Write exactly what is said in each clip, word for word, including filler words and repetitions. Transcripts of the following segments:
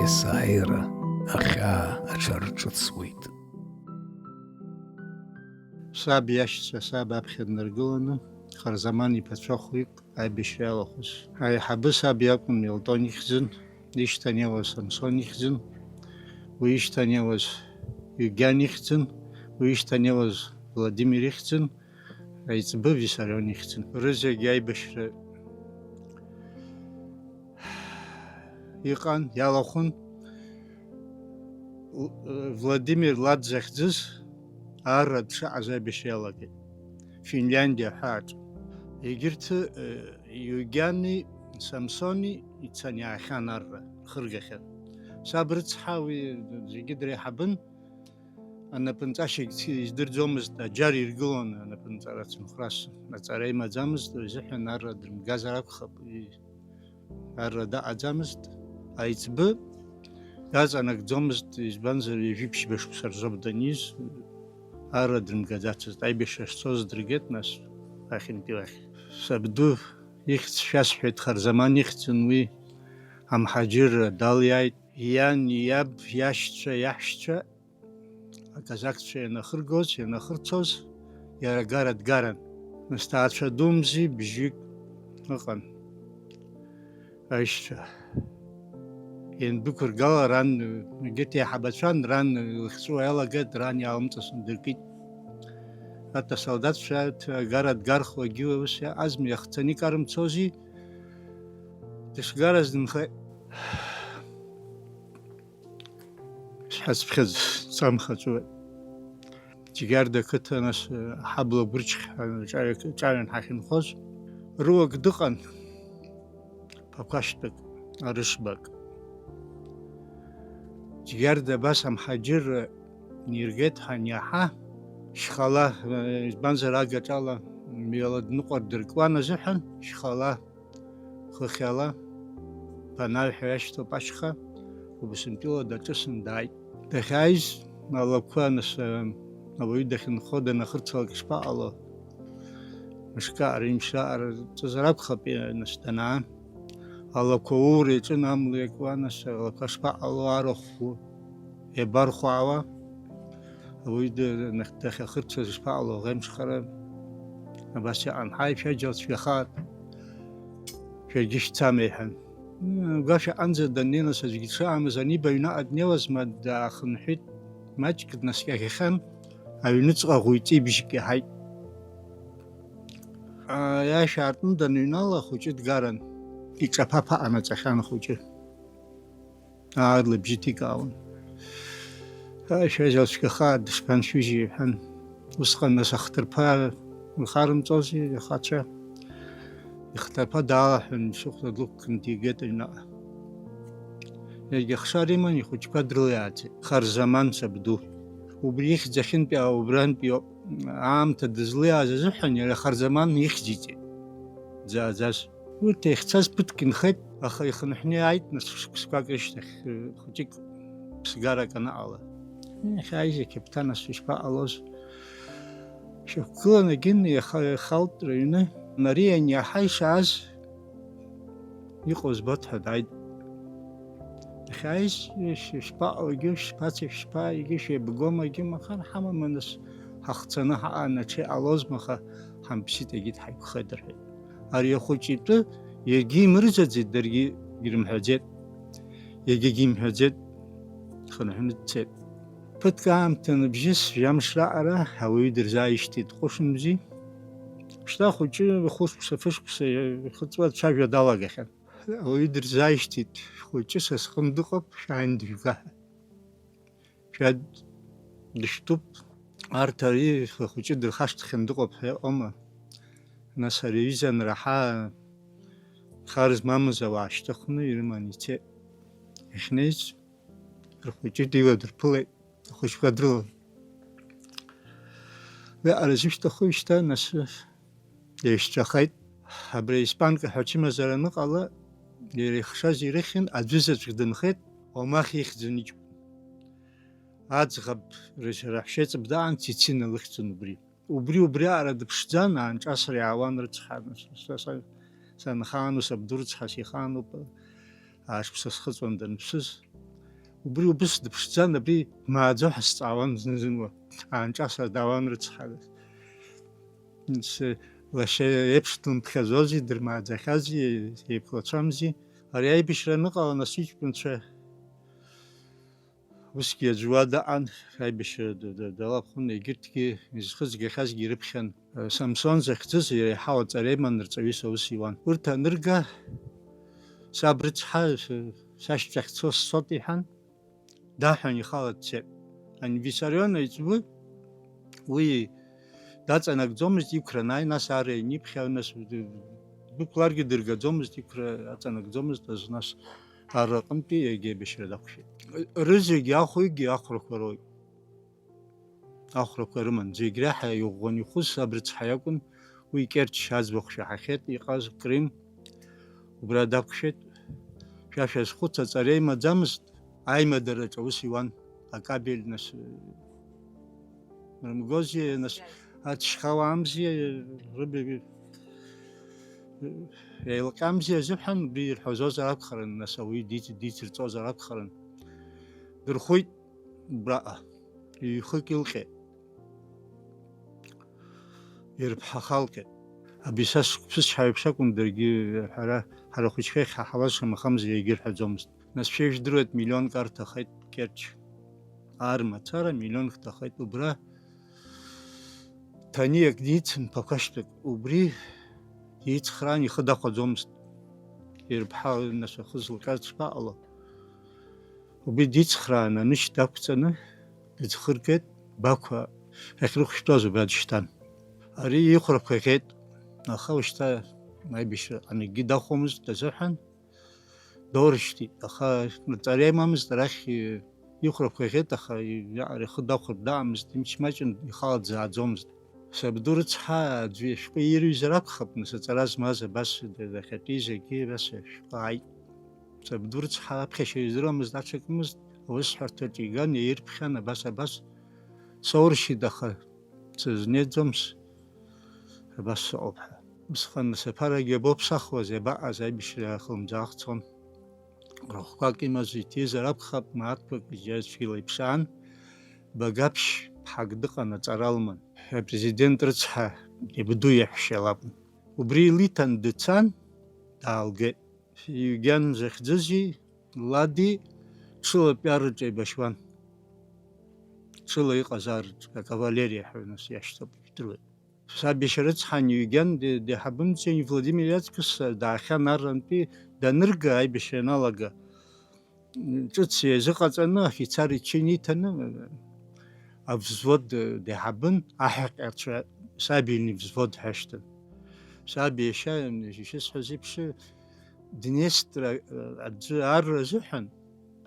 Есааира ахьаа аҽарҿыцуеит. Саб иашьцәа, саб аԥхьа днаргыланы, Харзаман иԥацәа хәҩык аибашьра иалахәыз. Аиҳабы саб иакәын, Мелтон ихьӡын, ишьҭан иауаз Самсон ихьӡын, уи ишьҭан иауаз Иугьан ихьӡын, уи ишьҭан иауаз Владимир ихьӡын, аиҵбы Виссарион ихьӡын. Рызегь аибашьра иҟан, иалахәын. Л-, Владимир Лад захьӡыз арра дшаҟаз аибашьра иалагеит Финляндиа аҳәааҿ. Егьырҭ, э, Иугьани Самсони ицан иаахьан арра, рхыргахьан. Саб рыцҳа, уи зегьы дреиҳабын, анапынҵашьагьы издырӡомызт, аџьар иргылон анапынҵара ацынхәрас, аҵара имаӡамызт, уи азыҳәан арра дрымгазар акәхап, уи арра даҟаӡамызт. Аиҵбы иаҵанакӡомызт, избанзар, ҩажәи ԥшьба шықәса рзоуп даниз, арра дрымгаӡацызт. Аибашьра шцоз дыргеит, нас, ахьынтәи уахь. Сабду ихьӡ шәасҳәеит, Харзаман ихьӡын уи, амҳаџьырра далиааит. Иан, иаб, иашьцәа, иаҳәшьцәа аказакцәа ианахыргоз, ианахырцоз, иара агара дгаран. Нас ҭаацәа думзи бжьҩык ыҟан аишьцәа. Иандәықәыргала ран, егьырҭ еиҳабацәан, ран илыхьҵәуа иалагеит, ран иаалымҵасны дыркит. Арҭ асолдаҭцәа агара дгархуагьы ус иаҟазма, иахцаны икарымцози, дышгараз дынхеит. Сҳацԥхьыӡ ҵамхаҵәуеит. Џьгьарда ақыҭа, нас, ҳабла гәырчхь ҳәа ҿаҩак-, ҿаҩан ҳахьынхоз, руак дыҟан, ԥақәашьтәык, арышбак. Џьгьарда абас амҳаџьырра ниргеит ҳәа аниаҳа, шьхала, избанзар агаҿала мҩала дныҟәар дыркуан азыҳәан, шьхала хыхьала, банаҩ ҳәа иашьҭоуп ашьха, Урыстәыла даҿысын дааит. Дахьааиз, алақәа, нас, ауаҩы дахьынхо данахырцалак ишԥаҟало? Мышкы аҟара, ҩымш раҟара ҵызар акәхап, нас, данаа. Алақәа ура иаҿын, амла иакуа, нас, алақәа шԥаҟало, арахә иабархәаауа? Ауаҩы д-, нах-, дахьахырцаз ишԥаҟало, аӷеимшхара абас иҟан. Ҳаи, шәаџьал цәгьахааит, шәаргьы шәцама, иҳәан. Гәашәаҟынӡа даннеи, нас аӡәгьы дшыҟамыз аниба, аҩныҟа днеиуазма, даахынҳәит, маҷк днаскьахьахьан, аҩныҵҟа ӷәиҵибжьк иаҳаит. Аиаша аартны даныҩнала, ахәыҷы дгаран, иҿаԥаԥа анаҵахьан ахәыҷы. Аа, лыбжьы ҭикаауан. Ҳаи, шәаџьал цәгьахааит, дышԥаншәыжьи, иҳәан. Усҟан нас ахҭырԥа рхарымҵози, ихацәа? Ихҭырԥа даалаҳәын, ишыхәда длықәкны дигеит аҩныҟа. Иаргьы ахшара иман, ихәыҷқәа дрылиааӡеит. Харзаман сабду. Убри ихьӡ ахьынтәи аубрантәи иоуп. Аамҭа дызлиааз азыҳәан иара Харзаман ихьӡ иҵеит. Дзааӡаз. Урҭ иахьцаз ԥыҭк инхеит, аха ихынҳәны иааит, нас, шықәсқәак рышьҭахь, хәыҷык ԥсгарак анаҟала. Иахьааиз ақьаԥҭа, нас, ишԥаҟалоз? Шьақәгылан агьын иаха-, ихалт рыҩны. Мариа аниаҳа ишааз, иҟоу збоит ҳәа дааит. Иахьааиз, иш-, ишԥаҟоу, егьи шԥацеи, шәшԥа, егьи шәеибгома, егьи махар ҳамама, нас, ҳахцаны ҳаҟан, аҽеиҟалозма, аха ҳамԥсит, егьит, ҳаиқәхеит, рҳәеит. Ари ахәыҷ итәы иаргьы имырӡаӡеит, даргьы ирымҳәаӡеит. Иагьагьы имҳәаӡеит, дхынҳәны дцеит. Ԥыҭк аамҭа ныбжьыс, жәамш раҟара ауаҩы дырзааишьҭит, дҟәышымзи. Шьҭа ахәыҷы хәышықәса, фышықәса ихыҵуа дцәажәо далагахьан. Ауаҩы дырзааишьҭит, шәхәыҷы са сҟны дыҟоуп, шәааины дыжәга ҳәа. Шәа дышәтәуп. Арҭ ари ахәыҷы дырхашҭхьан дыҟоуп ҳәа иҟоума? Нас ари аҩыза анраҳа, хар змамыз ауаа шьҭыхны ирыман ицеит. Иахьнеиз, рхәыҷы диладырԥылеит, ахәыҷқәа дрылан. Уи аҟара зышәҭаху ишьҭа, нас, еишьцәахеит. Абри аиспанка ҳәа ачымазара аныҟала, иара ихшаз ирыхьын, аӡәызаҵәык дынхеит, уамах ихьӡын иҷкәын. Аӡӷаб рыжь-, раҳәшьа иҵб даан, Цицина лыхьӡын убри. Убри, убри аҟара дыԥшӡан, аанҿасра иаауан рыцҳа. Са, са, санхаан, ус абду рыцҳа сихаануп, ашықәса схыҵуан данԥсыз. Убри убыс дыԥшӡан, абри дмааӡо ҳәа сҵаауан зны-зынла, аанҿасра даауан рыцҳарас. Лашьа еиԥш дымԥхьаӡози, дырмааӡахьази, еиқәлацәамзи. Ари аибашьра аныҟала, нас иҷкәынцәа усгьы аӡәы уа даҟан, аибашьра далахәын, егьырҭгьы изхыҵгахьазгьы ирыԥхьан. Самсон захьӡыз иреиҳау аҵареиман рҵаҩыс аус иуан. Урҭ анырга, саб рыцҳа, сашьцәахь цо сцот иҳәан, даҳәан ихала дцеит. Ани Виссарион аиҵбы уи даҵанакӡомызт, иқәра анааи, нас ара ианиԥхьа, нас ддәықәларгьы дыргаӡомызт, иқәра аҵанакӡомызт, азы нас ара аҟынтәи егьи аибашьра дақәшәеит. Рызегьы ахәҩыкгьы ахәрақәа роуит. Ахәрақәа рыман. Зегь реиҳа иӷәӷәаны ихәыз саб рыцҳа иакәын, уи Керчь аӡбахә шәаҳахьеит, иҟаз Крым, убра дақәшәеит. Шәа шәазхәыц, аҵара имаӡамызт, аимадараҿ аус иуан, акабель, нас, рымгози, нас, ацәхауаамзи, рыбаҩ-, еилҟьамзи азыҳәан убри ирҳәозозар акәхарын, нас ауаҩы диц-, дицырҵозар акәхарын. Дырхәит убраҟа, ҩ-хык илҟьеит. Ирԥҳа халҟьеит. Абри са сықәԥсычҳаҩ еиԥш акәын даргьы, ҳара, ҳара хәыҷқәа иахьҳаҳауаз шамахамзар егьырҳәаӡомызт. Нас шәа ижәдыруеит, миллионк арҭахеит Керчь. Ар мацара миллионк ҭахеит. Убра ҭаниак дицын, ԥақәашьтәык. Убри дицхраан ихы дахәаӡомызт. Ирԥҳа, нас, ахы зылҟьаз шԥаҟало? Убри дицхраан, анышь дақәҵаны, дыӡхыргеит, Бақәа ахьрыхәшәтәуаз убра дышьҭан. Ари ихәрақәа ӷьеит, аха ушьҭа аибашьра анакгьы дахәомызт азыҳәан, доурышьҭит, аха рҵара имамызт, арахь ихәрақәа ӷьеит, аха иаҟара ихы дахәартә даамызт, имч маҷын, ихала дзааӡомызт. Сабду рыцҳа, аӡәы ишәҟәы ирҩызар акәхап, нас аҵара змаз абас дахьатәи зегьы абас ашәҟәы ааит. Сабду рыцҳа аԥхьашьа издыруамызт, аҽакмызт, аусҳәарҭаҿы иган, иаирԥхьан, абас, абас. Соуршьит, аха сызнеиӡом, с-, абас сыҟоуп ҳәа. Усҟан асаԥарагьы абоуԥсахуаз, иабаҟаз, аибашьра хлымӡаах цон. Рахәқәак имаз иҭизар акәхап, мааҭқәак џьарцәгьала иԥшаан, Багаԥшь ԥҳак дыҟан, аҵара лыман. Апрезидент рыцҳа, ибду иаҳәшьа лакәын. Убри илиҭан дцан, даалгеит. Иугьан захьӡызи, Лади, ҽыла Пиарраҿы еибашьуан. Ҽыла иҟазаараҿ, акавалериа ҳәа нас иашьҭоуп, ижәдыруеит. Саб иашьа рыцҳан Иугьан ди-, диҳабымҵәин Владимир иаҵкыс даахьан аррантәи данырга, аибашьра ианалага. Ҿыц иазыҟаҵаны, афицар ичын иҭаны, авзвод деиҳабын, аҳәаҟьацәа саб ини взвод ҳәа ашьҭан. Саб иашьа, ишысҳәаз еиԥш, Днестр аӡәы арра азыҳәан,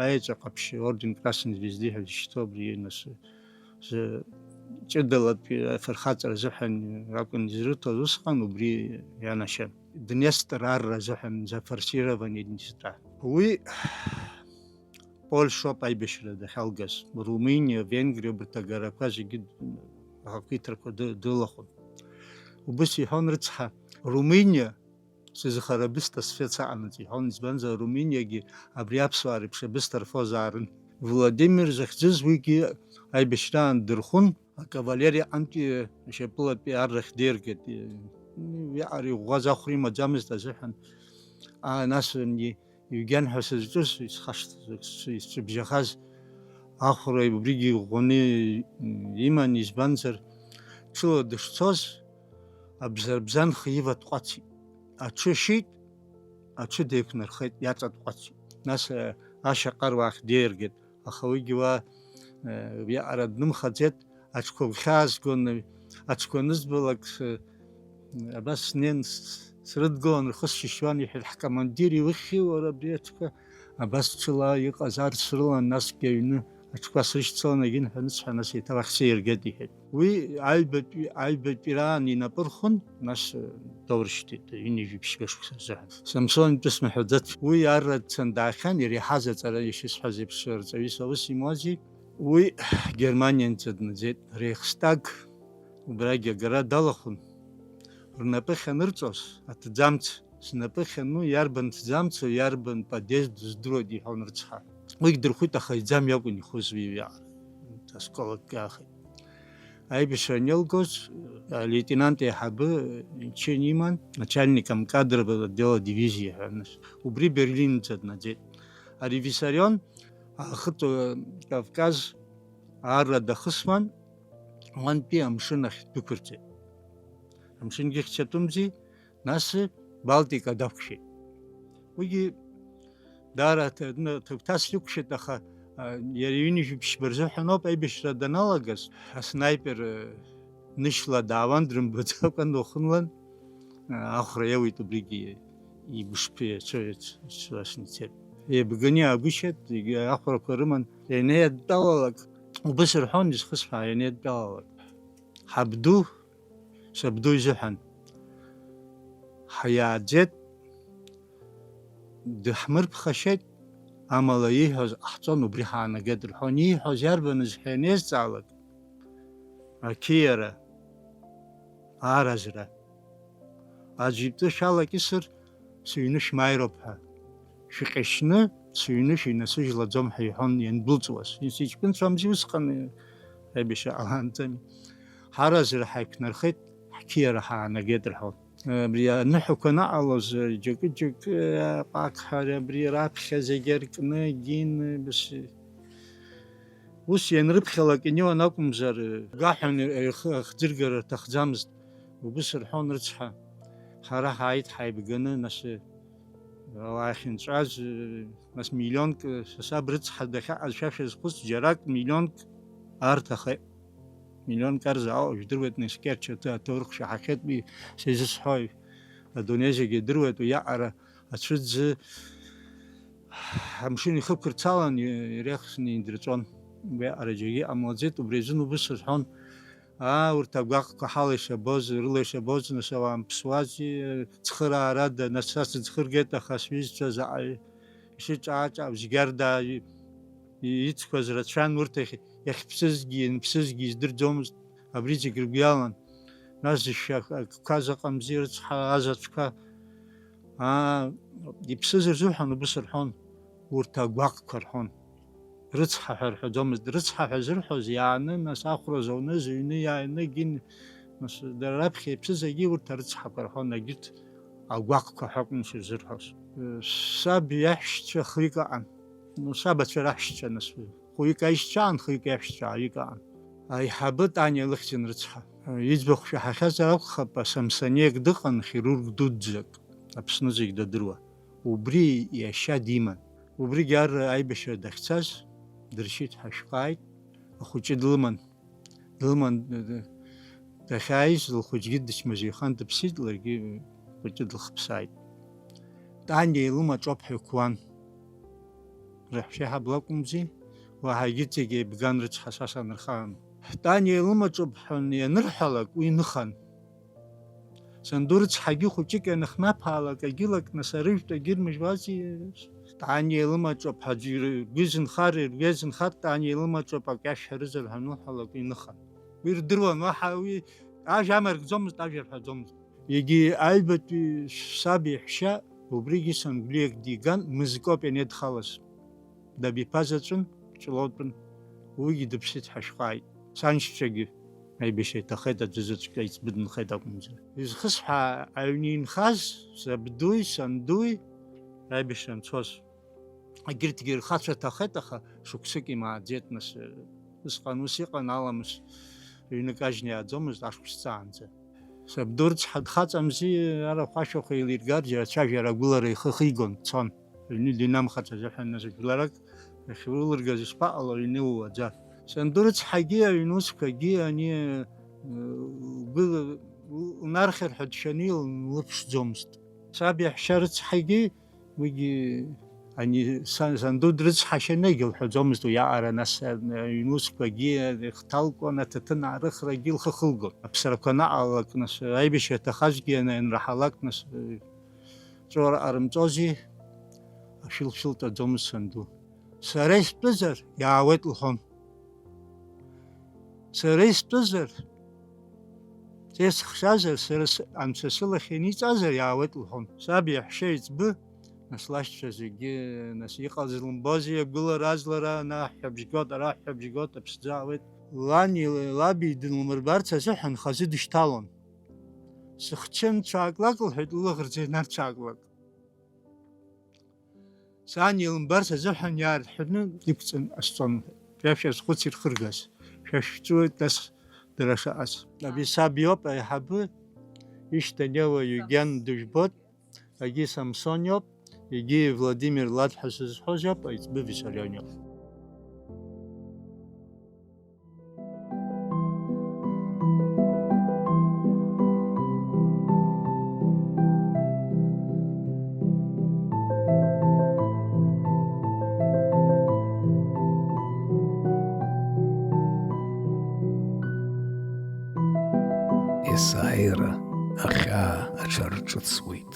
аеҵәа ҟаԥшь, орден Красной Звезды ҳәа зышьҭоу абри нас, зы ҷыдалатәи афырхаҵара азыҳәан акәын изрыҭоз усҟан, убри ианашьан. Днестр арра азыҳәан, за форсирование Днестра. Уи Польшоуп аибашьра дахьалгаз. Румыниа, Венгриа, убарҭ агарақәа зегьы ахақәиҭрақәа ды-, дрылахәын. Убыс иҳәон рыцҳа, Румыниа сызхара абысҭа сфеит саҟанаҵ, иҳәон, избанзар, Румыниагьы абри аԥсуаа реиԥш абысҭа рфозаарын. Владимир захьӡыз уигьы аибашьраан дырхәын, акавалериа аҟынтәи ашьапылатәи аррахь деиргеит. Иаҟара иӷәӷәаз ахәра имаӡамызт азыҳәан. Аа, нас, ани, Иугьан ҳәа сызҿыз, исхашҭыз, исцәыбжьахаз ахәра убригьы иӷәӷәаны иман, избанзар, ҽыла дышцоз, абзарбзанха ива дҟәацит. Аҽы шьит, аҽы деиқәнархеит, иаҵа дҟәацит. Нас, э, ашьаҟаруаахь деиргеит, аха уигьы уа, э, иаҟара днымхаӡеит, аҽқәа гәхьаазгон, аҽқәа анызбалак, с-, абас снеин с-, срыдгылан, рхы сшьышьуан, иҳәеит, ҳкомандир иухьи уара абри аҽқәа? Абас ҽыла иҟаз арҭ срылан, насгьы аҩны аҽқәа срышьцылан, егьынҳәа анысҳәа, нас еиҭа уахь сеиргеит, иҳәеит. Уи аҩбатәи, аҩбатәираан инапы рхын, нас, э, доурышьҭит, ҩынҩажәи ԥшьба шықәса рзыҳәан. Самсон итәы смаҳәаӡац. Уи арра дцан даахьан, иреиҳаз аҵара ишысҳәаз еиԥш, рҵаҩыс аус имоуази? Уи Германианӡа днаӡеит. Рейхстаг убрагьы агара далахәын. Рнапы ахьанырҵоз, аҭӡамц снапы ахьану, иарбан ҭӡамцу, иарбан подъезд здыруеит, иҳәон рыцҳа. Уигь дырхәит, аха иӡамҩа акәын ихәыз уи иаҟара. Аскол акы аахеит. Аибашьра анеилгоз, алеитенант еиҳабы, э, чин иман, начальник амкадров отдела дивизии ҳәа, нас, убри Берлинӡа днаӡеит. Ари Виссарион, Аахыҵ, э, Кавказ аарра дахысуан, уантәи амшын ахь ддәықәырҵеит. Амшынгьы хьчатәымзи, нас Балтика дақәшәеит. Уигьы даара ҭ-, ны-, ҭыгәҭас иқәшәеит, аха, а, иара ҩынҩажәи ԥшьба рзыҳәан ауп аибашьра даналагаз, аснаипер, э, нышьла даауан, дрымбаӡакәа дылхынлан, а, ахәра иауит убригьы игәышԥы иацәа-, иацәласны ицеит. Еибганы иаагәышьеит, егьи ахәрақәа рыман, ианеидтәалалак, убыс рҳәон изхысҳәаа, ианеидтәалалак. Ҳабду, сабду изыҳәан, ҳиааӡеит, дыҳмырԥхашьеит, амала ииҳәоз ҟаҳҵон, убри ҳаанагеит рҳәон. Ииҳәоз иарбаныз ҳәа ианеизҵаалак, ақьиара, ааразра. Аӡә итәы шәалакьысыр, сыҩны шәмааироуп ҳәа. Шәҟьашьны сыҩны шәыҩнасыжьлаӡом ҳәа иҳәон иандәылҵуаз. Ис-, иҷкәынцәамзи усҟан, аибашьра ҟалаанӡами. Ҳаразра ҳаиқәнархеит, ҳқьиара ҳаанагеит рҳәон. Абри аныҳәақәа анаҟалоз, џьакы-џьакы аҟәақҳәа абри раԥхьа зегьы аркны, гин, бс-, ус ианрыԥхьалак инеиуан акәымзар, гаҳәан ихы ахӡыргара рҭахӡамызт. Убыс рҳәон рыцҳа. Ҳара ҳааит ҳаибганы, нас, ауаа ахьынҵәаз, нас миллионк, са саб рыцҳа дахьаҟаз шәа шәазхәыц, џьарак миллионк арҭахеит. Миллионк арзаауа жәдыруеит, нас Керчь аҭы аҭоурых шаҳахьеит, уи сизысҳәои? Адунеи зегьы идыруеит, уи аҟара ацәыӡ амшын ихықәырцалан, ирехсны индырҵәон. Уи аҟара џьаргьы иҟамлаӡеит, убри азын убыс рҳәон, аа, урҭ агәаҟқәа ҳала ишабоз, рыла ишабоз, нас ауаа мԥсуази, цхыраарада, нас са сыӡхыргеит, аха сҩызцәа заҟаҩ ишыҿааҿаау, Згьарда и-, ицқәаз рацәан, урҭ иахь-, иахьԥсызгьы, ианԥсызгьы издырӡомызт, абри зегь ргәы иалан. Нас зышьа агқәа заҟамзи рыцҳа азаҵәқәа, аа, иԥсыз рзыҳәан убыс рҳәон, урҭ агәаҟқәа рҳәон. Рыцҳа ҳәа рҳәаӡомызт. Рыцҳа ҳәа зырҳәоз иааны, нас ахәра зауны, зыҩны иааины, гин, нас дара раԥхьа иԥсыз агьи урҭ арыцҳақәа рҳәон, агьырҭ агәаҟқәа ҳәа акәын ишырзырҳәоз. Саб иаҳәшьцәа хҩык аҟан. Ну, сабацәа раҳәшьцәа, нас, хәҩык аишьцәа аан, хҩык иаҳәшьцәа ааҩык аҟан. Аиҳабы Таниа лыхьӡын рыцҳа. Иӡбахә шәаҳахьазар акәхап, асамсониак дыҟан, хирург дуӡӡак, Аԥсны зегь дадыруа. Убри иашьа диман. Убригьы ар аибашьра дахьцаз, дыршьит ҳәа шәҟәы ааит, ахәыҷы длыман. Длыман, д-, д-, дахьааиз, лхәыҷгьы дычмазаҩхан дыԥсит, ларгьы хәыҷы длыхԥсааит. Таниа илымаҿоуп ҳәа иқәуан. Раҳәшьа ҳабла акәымзи, уаҳа егьырҭ зегьы еибган рыцҳа са санырхаан. Таниа илымаҿоуп ҳәа ианырҳәалак, уи ныхан. Санду рыцҳагьы хәыҷык ианыхнаԥаалак, агьылак нас арыжәтә агьырмыжьуази, Таниа илымаҿоуп ҳәа аӡәы ргәы изынхар, ргәы иазынхар, Таниа илымаҿоуп, ак иашәҳәарызар ҳәа анылҳәалак, уи ныхан. Уи рдыруан, уаҳа уи ажәа амаркӡомызт, ажәа рҳәаӡомызт. Егьи аҩбатәи саб иаҳәшьа убригьы Сангәлиак диган, мызкоуп ианидхалаз. Дабиԥа заҵәын, ҷлоутәын, уигьы дыԥсит ҳәа шәҟәы ааит. Саншьцәагьы аибашьра иҭахеит, аӡәы заҵәык аиҵбы дынхеит акәымзар. Изхысҳәаа аҩны инхаз, сабдуи, сандуи, аибашьра анцоз. Егьырҭгьы рхацәа ҭахеит, аха шықәсык имааӡеит, нас, усҟан ус иҟан, аламыс ҩнык ажьны иааӡомызт, ашықәс ҵаанӡа. Сабду рыцҳа дхаҵамзи, арахә ашәахәа еилиргар, џьара ацәажәара агәылара ихы хигон, дцон. Аҩны динамхарц азыҳәан, нас, жәларак ахьрылыргаз ишԥаҟало, аҩны ууаӡа. Санду рыцҳагьы аҩнусқәагьы ани, э, гәы лнархьыр ҳәа дшәаны илыԥшӡомызт. Саб иаҳәшьа рыцҳагьы Уигьы ани сан-, санду дрыцҳашьаны егьылҳәаӡомызт уи аҟара, нас, аҩнусқәагьы ихҭалкуан, аҭаҭын аарыхрагьы лхы хылгон. Аԥсрақәа анаҟалалак, нас, аибашьра аҭахазгьы ана-, анраҳалак, нас, ҵәуара ҟарымҵози, ашәы лшәылтәаӡомызт санду. Сара истәызар, иаауеит лҳәон. Сара истәызар, сара сыхшазар, сара с-, анцәа сылахь ианиҵазар, иаауеит лҳәон. Саб иаҳәшьа иҵбы Нас лашьцәа зегьы, нас иҟаз лымбози, агәылара-азлара, ана ҳҳәабжь гот, ара ҳҳәабжь гот, аԥсӡы аауеит. Лани лаби дылмырбарц азыҳәан хазы дышьҭалон. Сыхчы анцәааклак лҳәеит, лылаӷырӡ еинарцәааклак. Сан илымбарц азыҳәан иаарҳәны иқәҵан ҟасҵон. Шәа шәазхәыц ирхыргаз, шәа шәҵәуеит нас дара шаҟаз. Абри саб иоуп аиҳабы, ишьҭанеиуа Иугьан дыжәбоит, егьи Самсон иоуп, егьи Владимир Лад ҳәа сызҳәоз иоуп, аиҵбы Виссарион иоуп. Есааира ахьаа аҽарҿыцуеит.